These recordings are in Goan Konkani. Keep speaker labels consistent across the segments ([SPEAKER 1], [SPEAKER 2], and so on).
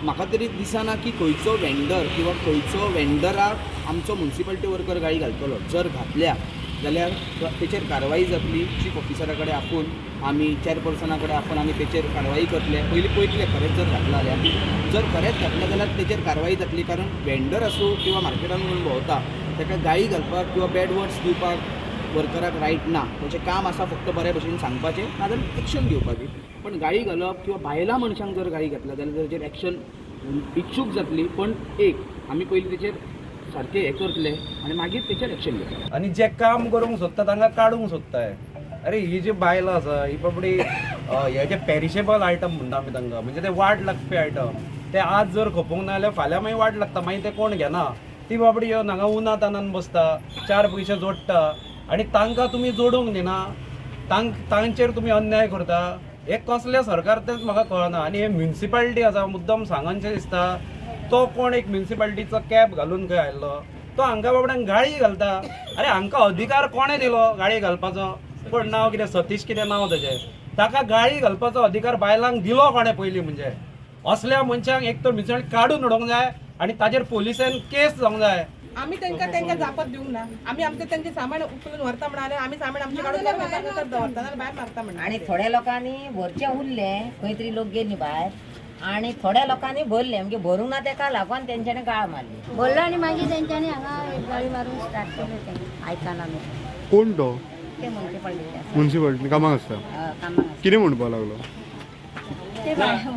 [SPEAKER 1] म्हाका तरी दिसना की खंयचो वेंडर किंवा खंयचो वेंडराक आमचो मुन्सिपालिटी वर्कर गाळी घालतलो. जर घातल्या जाल्यार तेचेर कारवाई जातली. चीफ ऑफिसरा कडेन आपोवन, आमी चेअरपर्सना कडेन आपोवन आमी तेचेर कारवाई करतले. पयलीं पळयतले खरेंच जर घातला जाल्यार. जर खरेंच घातलें जाल्यार तेचेर कारवाई जातली, कारण वेंडर आसूं किंवा मार्केटान कोण भोंवता, ताका गाळी घालपाक किंवा बॅड वर्ड्स दिवपाक वर्कराक रायट ना. ताचें काम आसा फक्त बऱ्या भशेन सांगपाचें, नाजाल्यार एक्शन घेवपाची. पण गाळी घालप किंवा बायलां मनशांक जर गाळी घातल्या जाल्यार ताचेर एक्शन इच्छूक जातली. पण एक आमी पयलीं तेचेर सारकें हें करतले आनी मागीर तेचेर एक्शन घेतले.
[SPEAKER 2] आनी जे काम करूंक सोदता तांकां काडूंक सोदताय. अरे, ही जी बायलां आसा, ही बाबडी हे जे पेरिशेबल आयटम म्हणटा आमी तांकां, म्हणजे ते वाट लागपी आयटम. ते आज जर खपोवंक ना जाल्यार फाल्यां मागीर वाट लागता, मागीर ते कोण घेना. ती बाबडी येवन हांगा उना तानान बसता, चार पयशे जोडटा आनी तांकां तुमी जोडूंक दिना, तांचेर तुमी अन्याय करता. हे कसलें सरकार तेंच म्हाका कळना. आनी हे म्युनिसिपालिटी आसा, मुद्दम सांगनशें दिसता, तो कोण एक म्युनिसिपालिटीचो कॅप घालून खंय आयल्लो, तो हांकां बाबड्यांक गाळी घालता. अरे, हांकां अधिकार कोणें दिलो गाळी घालपाचो? कोण, नांव कितें, सतीश कितें नांव तेजें, ताका गाळी घालपाचो अधिकार बायलांक दिलो कोणें पयलीं? म्हणजे असल्या मनशांक एक तर म्युनिसिपालिटी काडून उडोवंक जाय आनी ताजेर पोलिसान केस जावंक जाय.
[SPEAKER 3] आमी तांकां तांकां जापत दिवंक ना. आमी आमचें तेंचें सामान उखलून व्हरता म्हणाले. आमी सामान आमचें काडून दवरता, दवरता नाल्यार भायर मारता म्हणटा.
[SPEAKER 4] आणि थोड्या लोकांनी भरचें उरलें, खंय तरी लोक गेली भायर आणि थोड्या लोकांनी भरलें. म्हणजे भरूंक ना तेका लागून तेंच्यांनी गाळ मारली.
[SPEAKER 5] भरलो आनी मागीर तेंच्यांनी हांगा गाळी मारून स्टार्ट केलें तें आयकना न्हू.
[SPEAKER 6] कोण तो?
[SPEAKER 5] ते मुन्सिपालिटी आसा.
[SPEAKER 6] मुन्सिपालिटी कामाक आसता?
[SPEAKER 5] कामाक आसा.
[SPEAKER 6] कितें म्हणपाक लागलो?
[SPEAKER 5] ते बाय-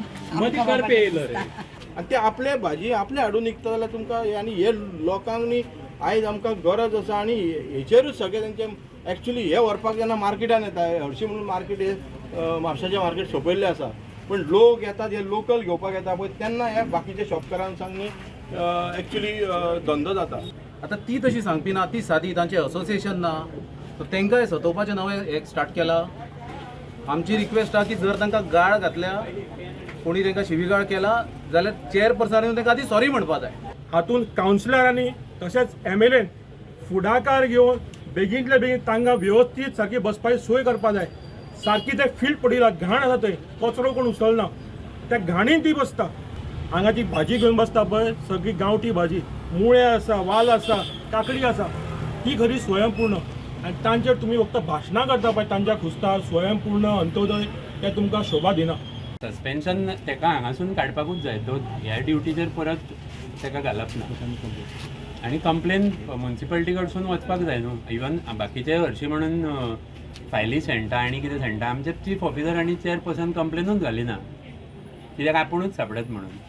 [SPEAKER 7] आनी ते आपले भाजी आपले हाडून विकता जाल्यार तुमकां हे. आनी हे लोकांक न्ही आयज आमकां गरज आसा आनी हेचेरूच सगळे तेंचे एक्चुली हे व्हरपाक जेन्ना मार्केटान येता, हरशीं म्हणून मार्केट हे म्हापशाचें मार्केट सोंपयल्लें आसा, पण लोक येतात, हे लोकल घेवपाक येता पळय, तेन्ना हे बाकीचे शॉपकारांक न्ही एक्चुली धंदो जाता.
[SPEAKER 8] आतां ती तशी सांगपी ना, ती सादी तांचें असोसिएशन ना, सो तांकांय सतोवपाचें नवें एक स्टार्ट केला. आमची रिक्वेस्ट आहा की जर तांकां गाळ घातल्या कोणी, तांकां शिवीगाळ केला जाल्यार चेअरपर्सनान येवन तांकां आदी सॉरी म्हणपा जाय.
[SPEAKER 9] हातूंत कावन्सिलरांनी तशेंच एमएलएन फुडाकार घेवन बेगीनतल्या बेगीन तांकां वेवस्थीत सारकी बसपाची सोय करपा जाय. सारकी ते फिल्ड पडिल्ला, घाण आसा थंय, कचरो कोण उचलना, त्या घाणीन ती बसता. हांगा ती भाजी घेवन बसता पळय, सगळी गांवठी भाजी, मुळे आसा, वाल आसा, काकडी आसा, ती खरी स्वयंपूर्ण. आनी तांचेर तुमी फक्त भाशणां करता पळय, तांच्या खुस्तार स्वयंपूर्ण, अंत्योदय, ते तुमकां शोभा दिना.
[SPEAKER 10] सस्पेन्शन तेका हांगासून काडपाकूच जाय. तो ह्या ड्युटीचेर परत तेका घालप ना आनी कंप्लेन मुन्सिपालिटी कडसून वचपाक जाय न्हू. इवन बाकीचे हरशीं म्हणून फायली शेणटा आनी कितें शेणटा, आमचे चीफ ऑफिसर आनी चेअरपर्सन कंप्लेनूच घालिना, कित्याक आपुणूच सांपडत म्हणून.